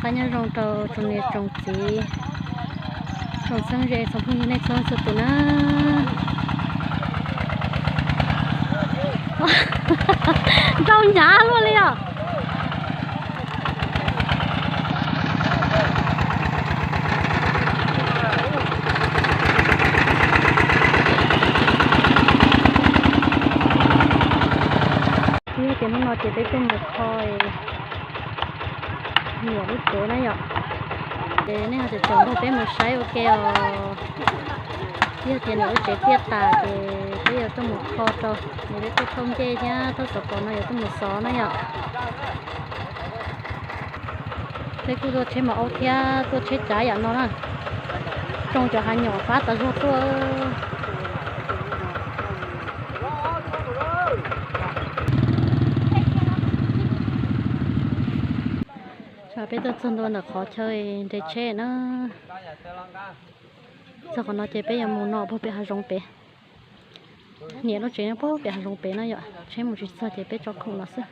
Nyob zoo rau tsoom niam tsoom txiv, tsoom txheeb ze tsoom phooj ywg nej txhua txhua tus na. Nrau hnyav luaj li os. Yog tias hnub no ces peb tuaj mus kho niam lub tsev na yom. Ces nej ho tseem nrog peb mus saib ua ke os. Yog tias niam lub tsev tiaj tas ces peb yuav tuaj mus kho rau, ces peb tuaj thauj ncej thiab thauj xov pos no yuav tuaj mus xov na yom. Peb kuj tuaj tsheb maum aub thiab tuaj tsheb cav yam no na. Tsoo cov hav nyom fab tas zog tuaj. Peb tuaj txog ntua ntawm qhov chaw nres tsheb na. Txog qhov no ces peb yuav mus no puag pem hav zoov pem. Niam lub tsev no puag pem hav zoov pem no yom, tsheb mus tsis txog ces peb tso khoom no xwb.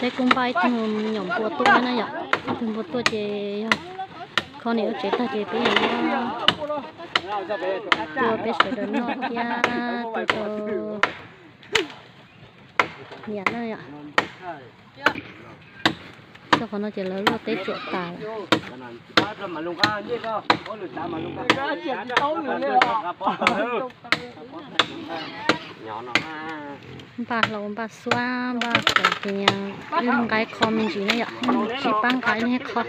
Peb kuj npaj ib tug nyuam npua tuaj na yom, ib tug npua tuaj ces yog kho niam lub tsev tag ces peb yuav tua peb sawv daws noj thiab tua rau niam na yom. Txog qhov no ces lawv luaj teb tsuam tas lawm. Npaj hlau npaj xuab npaj qos ces nqaij qho me ntsis na yom, tsis pab nqa ib qho.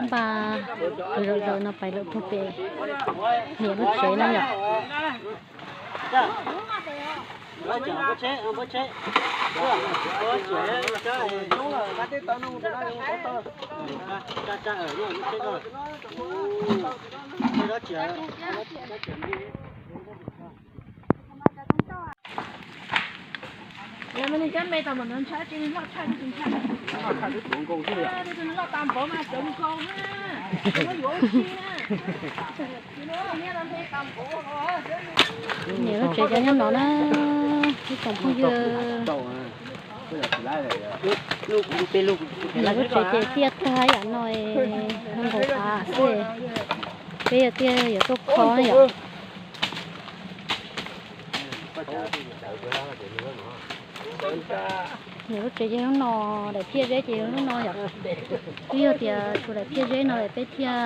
Npaj zaws zaws no pais lawm puag pem niam lub tsev na yom. Niam lub tsev cov nyob no na, ib tsoom phooj ywg. Niam lub tsev ces tiaj tag yam no, nqaus av xwb. Peb yog tiaj yuav tuaj kho na yom. Niam lub tsev ces hnub no daim phiaj zeb ces hnub no yom. Twb yog tias tshuav daim phiaj zeb no lawm peb thiaj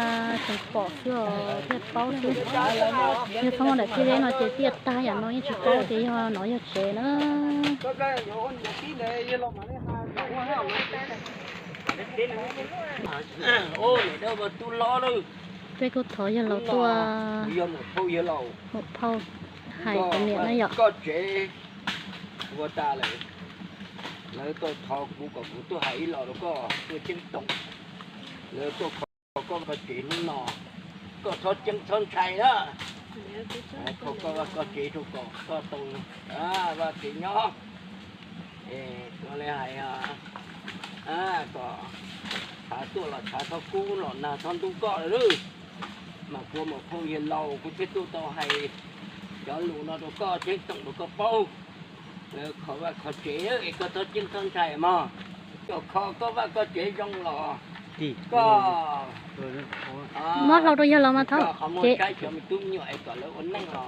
tseem pom xwb os, thiaj paub xwb. Yog tsis muaj daim phiaj zeb no ces tiaj tag yam no yeej tsis paub tias yog no yog tsev na. Peb kuj thov yawg laus tuaj mus phauj hais kuv niam na yom. Koj tsev ua tas lawm, lawv tuaj thov kuv kom kuv tuaj hais ib los rau koj, tuaj ceeb toom. Lawv tuaj kho koj vaj koj tsev hnub no, koj txhob ceeb txhob ntshai na. Kho koj vaj koj tsev rau kom koj tau vaj tsev nyob. Ua li hais kom tshav tuaj los tshav txhob kub, los nag txhob ntub koj lawm. Mas kuv mus phauj yawg laus kuv thiaj tuaj tau hais cov lus no rau koj, ceeb toom rau koj paub. Lawv kho vaj kho tsev es koj txhob ceeb txhob ntshai mog. Koj kho koj vaj koj tsev zoo los koj muab hlau rau yawg laus mas thov qhov muag saib cov me tub me nyuam es kom lawv ua neej los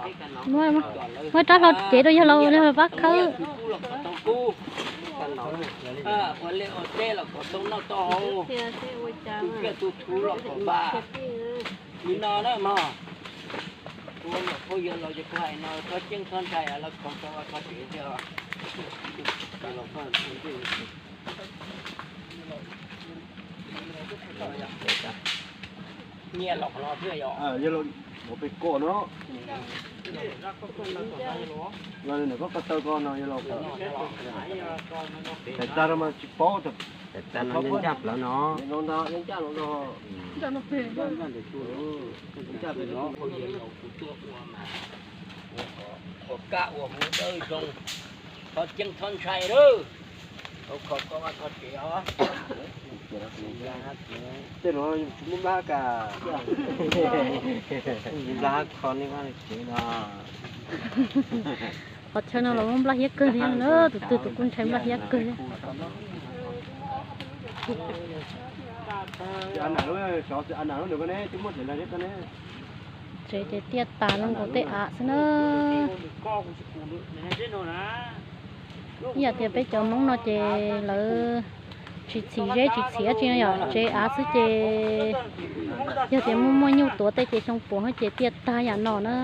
muab rab hlau cev rau yawg laus, yawg laus pab khawb. Ua liaj ua teb los kom tau noj tau haus, tu kiaj tu thuv los kom npam. Li no na mog, kuv ua nyuam phauj yawg laus ces kuv hais no txhob ceeb txhob ntshai, lawv kho koj vaj koj tsev thiab. Nyiaj los qhov no thiab yog. Yog los pem kom no. Los ntawm koj ko taw ko no yog los. Tais tag rau mas tsis paub tas. Ncaj plaws no. Qhov kaj uas mus dawb zoo, qhov ceeb txhob ntshai lawm. Tej no tsis muaj nplaj kas, nplaj kho nej vaj tsev no. Qhov chaw no los muaj nplaj hiab kawg li na, tus twg tus kuj ntshai nplaj hiab kawg li. Tsev ces tiaj tas zoo nkaus tej av xwb na. Ib yam tias peb cov Hmoob no ces lawv tsis txhim zeb tsis txhim dab tsi no yom, tsev av xwb ces yog tias muaj muaj nyuj tuav tej ces xyoo puav ces tiaj tag yam no na.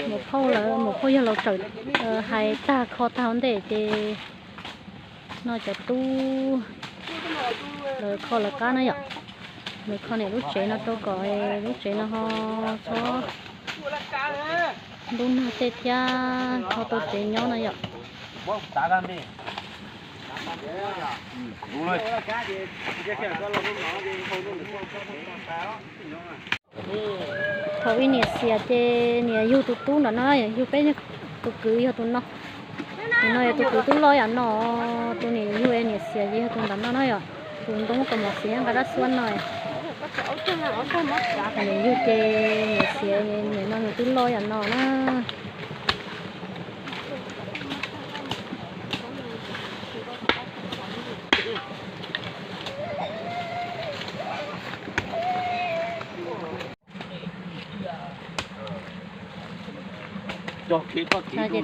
Muam phauj lawv, muam phauj yawg laus tawm hais tag kho tag ua ntej ces no cov tub lawv kho lawv qab na yom. Lawv kho niam lub tsev no rau kom lub tsev no ho txhob ntub nag tej thiab ho tau tsev nyob na yom. Thaum ub niam xiam ces niam yug tus tub nram no, yug peb tus kwv yog tus no. Tus no yog tus kwv tub loj yam no, tus niam yug niam xiam ces yog tus nram no na yom. Tus ntoo kaus mom xiav nqa dab xuab no. Niam yug ces niam xiam, niam no nws twb loj yam no na. Ces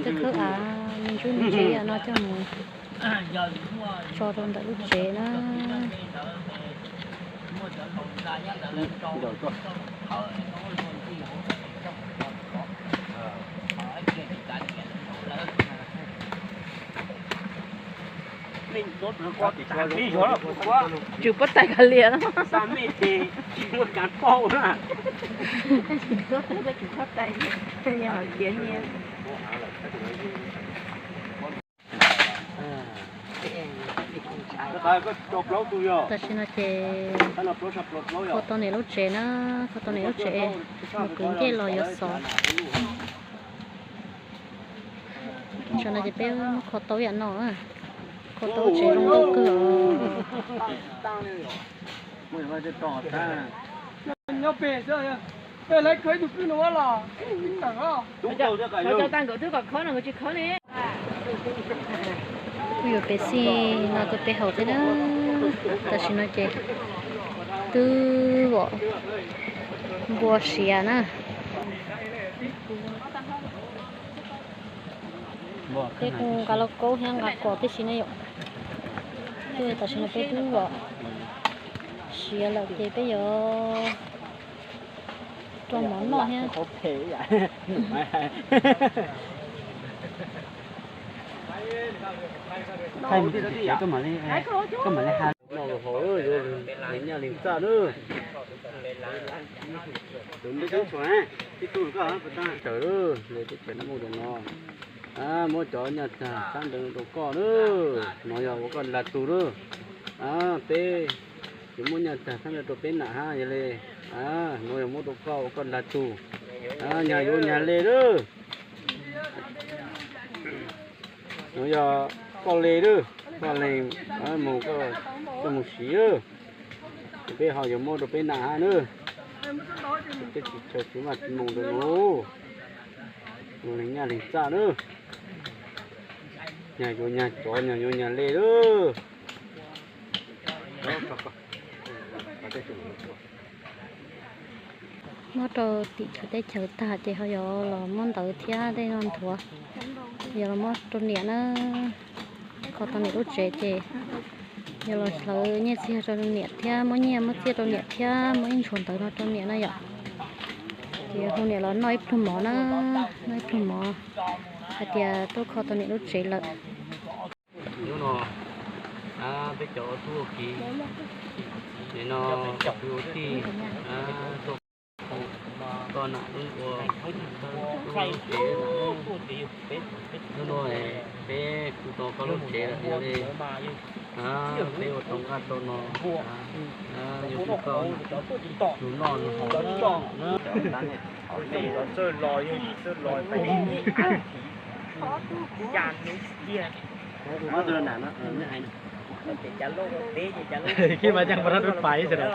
twb khawb av me ntsuj me ntsis no coj mus tso rau ntawm lub tsev na. Tsw pob txha kav liam. Tam sim no ces kho tau niam lub tsev na, kho tau niam lub tsev, mus kwv ncej los yuav xov. Tam sim no ces peb muab kho tau yam no, kho tau tsev zoo nkauj kawg. Nyob pem xwb, pem lawv khawb tus pwj no los, cov tag nkawd twb kom khawb no nkawd tsis khawb ne. Kuj yuav pem xij no tus pem haum thiab na. Tam sim no ces twb vom npua siav na. Peb kuj nqa lauj kaub thiab nqa kom tib si na yom. Twb tam sim no peb twb vom siav lawm ces peb yuav rau mov noj thiab. Koj mam li ha. Noj los haus, yuav lees nyaj lees txaj na. Tus npej teb tshuam, tib tug koj puas tag tawm lawm, teb chaws no muaj ntawm no. Muab cov nyaj tag xab ntawd rau koj na. No yog ua koj lag tug na. Peb yuav muab nyaj tag xab ntawd rau peb nam hab yog le. No yog muab rau koj ua koj lag tug. Nyag yuav nyag le na. No yog koj le na, koj lees mus, koj mus siv na. Ces peb ho yuav muab rau peb nam hab na. Peb tsis chaw tsis maj tsis moos rau lawm. Lees nyaj lees txaj na. Nyag yuav nyag tsov, nyag yuav nyag le na. Muab rau tim teb chaws tag ces ho yuav los muab ntawv thiab tej no nthuav, yog los muab rau niam na. Kho tau niam lub tsev ces yog los hlawv nyiaj txiag rau niam thiab, muab nyiaj muab txiaj rau niam thiab, muab ib ntshua ntawv no rau niam na yom. Ces hu niam los noj ib pluag mov na, noj ib pluag mov hais tias tuaj kho tau niam lub tsev lawm. Hnub no peb cov tub ua ke, txiv Ces no kuv ua tij tuaj koj nam ua tsev, hnub no peb kuj tau koj lub tsev lawm, yog li peb ua tau nqaj tau no, yog li koj tus noj tus haus na. Kib mas nyaj mas rab dub pais sawv daws.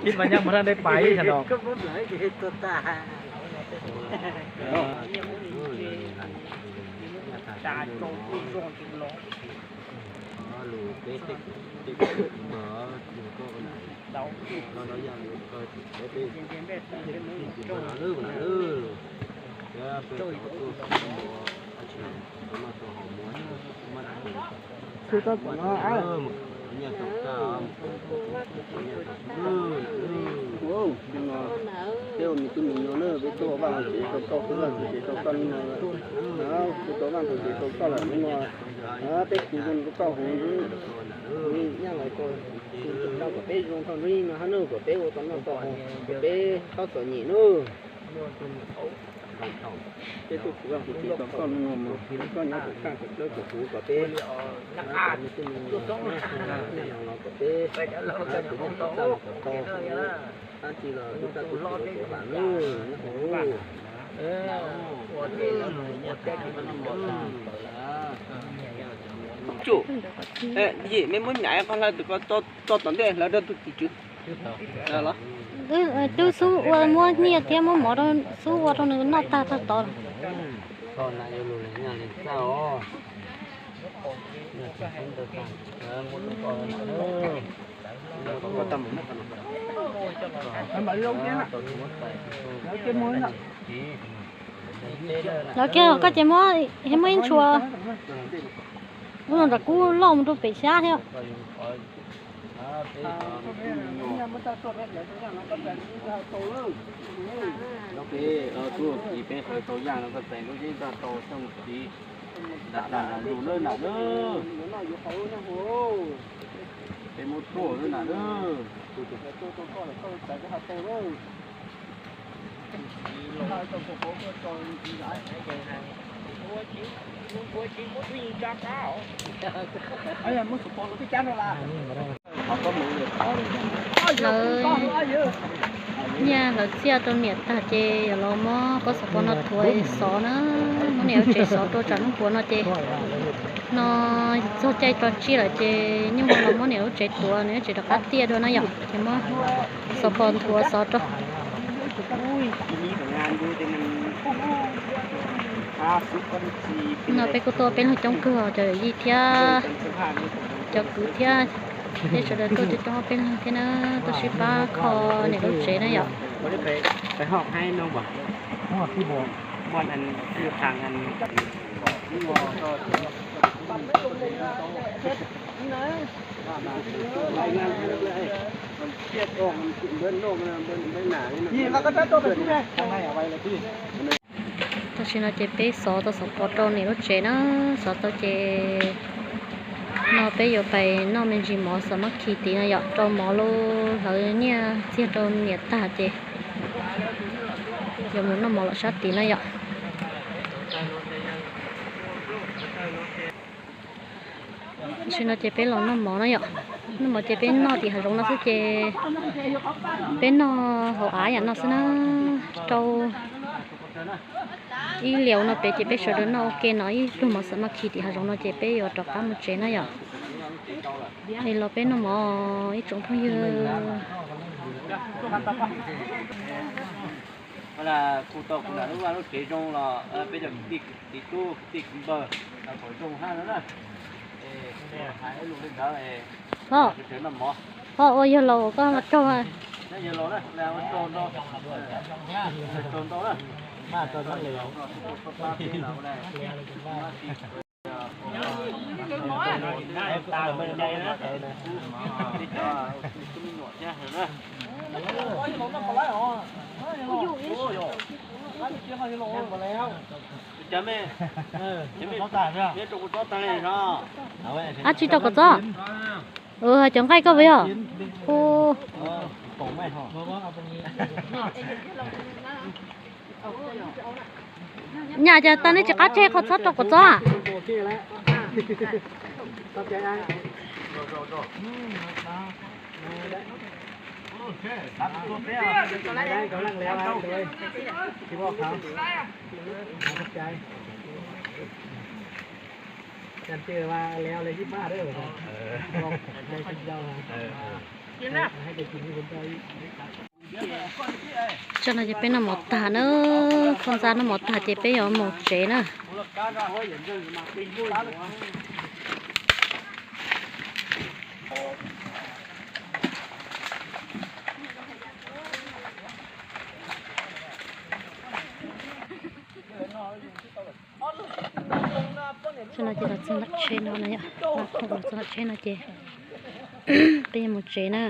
Kib mas nyaj mas rab dub pais sawv daws. Xwb txhob pom no. Peb ua me tub me nyuam na, peb tuaj vaj tsev rau koj, peb vaj tsev rau koj no. Kuv tau vaj tsev rau koj lawm no. Peb kuv zoo rau koj huv, nyob lawv rau, rau kom peb zoo thaum no hab na, kom peb ua tau noj tau haus, kom peb txhob txom nyem na. Peb tuaj kuv vaj kuv tsev rau koj no, koj nyob kom kaj kom dawb kom huv kom peb, kom peb, dab tsi los tub txaj muag kom tau, dab tsi los tub txaj tub txim kom vam lub. Tsum, yim mej muab nyam qhov hlawv tus ko tso tom ntej hlawv rau tus tim tswv. Twb xub ua muab nyiaj thiab muab mov rau, xub ua rau nws noj tag tag tod. Lawv kiag koj ces muab, muab ib ntshua ub no nram kub loj mus rau pem xyab thiab. Peb tub kis peb hlawv tau yaj no koj txais lub zeb tau tau xyoo txiv. Nram nram nram lus lawm nam lawm. Peb muab tuaj lawm nam lawm. Lawv nyiaj hlawv txiaj rau niam tag ces yuav los muab pob xov pos no thuav xov na, muab niam lub tsev xov rau tsam hnub puav no ces no txog caij tso tsib lawm ces nyuj ho los muab niam lub tsev tuav, niam lub tsev rov qab tiaj dua na yom, ces muab xov pos thuav xov rau. No peb kuj tuaj peb leeg coob kawg, cov yawm yij thiab cov kwv thiab peb sawv daws tuaj coob coob ob peb leeg thiab na, tuaj sib pab kho niam lub tsev na yom. Tam sim no ces peb xov tau xov pos rau niam lub tsev na, xov tau ces no peb yuav pais noj me ntsis mov xav mab khi tid no yom, rau mov lub hlawv nyiaj txiag rau niam tag ces yuav mus noj mov lawm sab tid na yom. Tam sim no ces peb los noj mov na yom, noj mov ces peb noj tim hav zoov no xwb ces peb noj hauv av yam no xwb na, rau ib liam no pem ces peb sawv daws noj ua ke no ib pluag mov xav mab khi tim hav zoov no ces peb yuav rov qab mus tsev na yom. Es los peb noj mov ib tsoom phooj ywg. Kuv tau kuv nam lub vaj lub tsev zoo los peb cov kwv tij kwv tij tub kwv tij kwv npawg kom zoo hab no na. Hos, hos ua yawg laus koj los raug. Ab tsi rau kom txob? Cov nqaij koj puas yog? Nyaj cas tau nej tsis qab tseg qhov txhob rau kom txob? Tsam no ces peb noj mov tag na, koj ntxa noj mov tag ces peb yuav mus tsev na. Tsam no ces los txog nram tsheb no na yom, los txog nram tsheb no ces peb yuav mus tsev na.